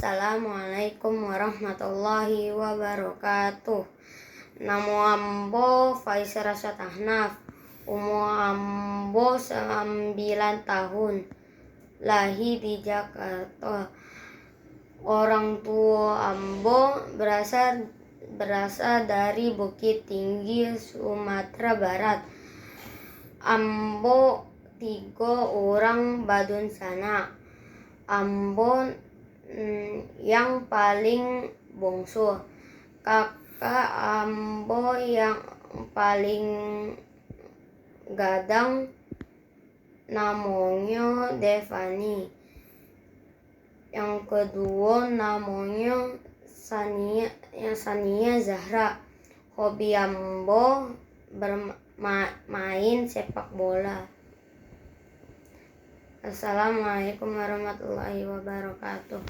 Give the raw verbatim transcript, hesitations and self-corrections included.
Assalamualaikum warahmatullahi wabarakatuh. Namo ambo Faiz Rasyad Ahnaf. Umua ambo sambilan tahun. Lahia di Jakarta. Orang tuo ambo barasa, barasa dari Bukittinggi, Sumatera Barat. Ambo tigo urang badunsanak. Ambo, mm, yang paling bungsu. Kakak ambo yang paling gadang namonyo Devani. Yang kaduo namonyo Sania, yang Sania Zahra. Hobi ambo berma-, main sepak bola. Assalamualaikum warahmatullahi wabarakatuh.